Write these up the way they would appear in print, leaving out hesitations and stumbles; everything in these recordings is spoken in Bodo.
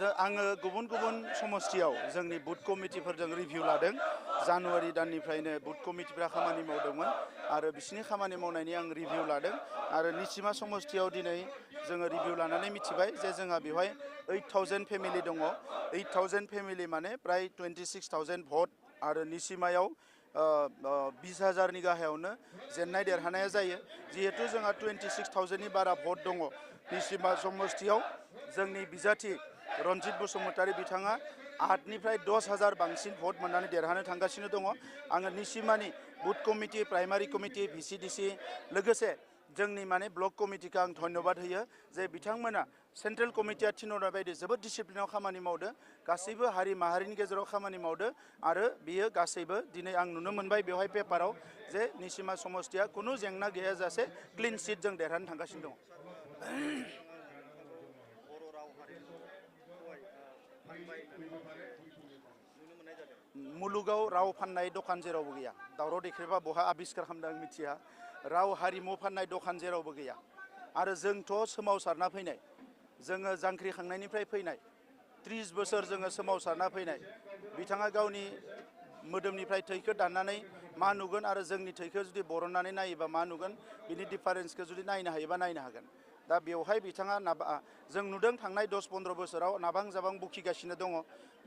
आङो गुबुन गुबुन समस्थियाव जोंनि बुथ कमिटिफोरजों रिभिउ लादों। जानुवारि दाननिफ्रायनो बुथ कमिटिफ्रा खामानि मावदोंमोन आरो बिसिनि खामानि मावनायनि आं रिभिउ लादों आरो निसिमा समस्थियाव दिनै जोङो रिभिउ लानानै मिथिबाय जे जोंहा बेवहाय 8000 फेमिलि दङ। 8000 फेमिलि माने प्राय 26,000 भट आरो निसिमायाव 20,000नि गाहायावनो जेननाय देरहानाया जायो। जिहेतु जोंहा 26,000नि बारा भट दङ निसिमा समस्थियाव जोंनि बिजाथि रनजित बसुमतारी बिथाङा 8निफ्राय 10,000 बांसिन भट मोननानै देरहानो थांगासिनो दङ। आङो निसिमानि बुथ कमिटि, प्राइमारि कमिटि, भिसिडिसि लोगोसे जोंनि माने ब्लक कमिटिखौ आं धन्यबाद होयो जे बिथांमोना सेन्ट्रेल कमिटिया थिनहरनाय बायदि जोबोद डिसिप्लिनाव खामानि मावदो, गासैबो हारि माहारिनि गेजेराव खामानि मावदो आरो बियो गासैबो दिनै आं नुनो मोनबाय बेवहाय पेपाराव जे निसिमा समस्थिया खुनु जेंना गैयाजासे क्लिन सिट जों देरहानो थांगासिनो दङ। मुलुगाव राव फाननाय दखान जेरावबो गैया। दावराव देख्रेबा बहा आबिस्कार खालामदों आं मिथिया। राव हारिमु फाननाय दखान जेरावबो गैया आरो जोंथ' सोमावसारना फैनाय, जोङो जांख्रिखांनायनिफ्राय फैनाय 30 बोसोर जोङो सोमावसारना फैनाय। बिथाङा गावनि मोदोमनिफ्राय थैखौ दाननानै मा नुगोन आरो जोंनि थैखौ जुदि बरननानै नायोबा मा नुगोन, बिनि डिफारेन्सखौ जुदि नायनो हायोबा नायनो हागोन। दा बेवहाय बिथाङा जों नुदों थांनाय 10-15 बोसोराव नाबां जाबां बुखिगासिनो दङ।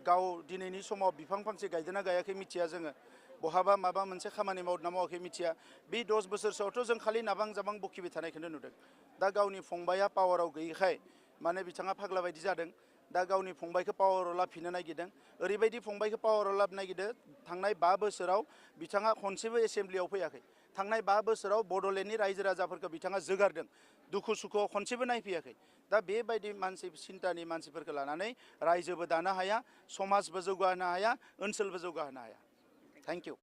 गाव दिनैनि समाव बिफां फांसे गायदोंना गायाखै मिथिया, जोङो बहाबा माबा मोनसे खामानि मावदोंना मावाखै मिथिया। बे 10 बोसोरसोआवथ' जों खालि नाबां जाबां बुखिबाय थानायखौनो नुदों। दा गावनि फंबाया पावाराव गैयैखाय माने बिथाङा फाग्ला बायदि जादों। दा गावनि फंबायखौ पावाराव लाफिननो नागिरदों। ओरैबायदि फंबायखौ पावाराव लाबोनो नागिरदों, थांनाय 5 बोसोराव बिथाङा खनसेबो एसेम्ब्लियाव फैयाखै। थांनाय 5 बोसोराव बड'लेण्डनि रायजो राजाफोरखौ बिथाङा जोगारदों, दुखु सुखुआव खनसेबो नायफैयाखै। दा बेबायदि मानसि सिन्तानि मानसिफोरखौ लानानै रायजोबो दानो हाया, समाजबो जौगाहोनो हाया, ओनसोलबो जौगाहोनो हाया। Thank you.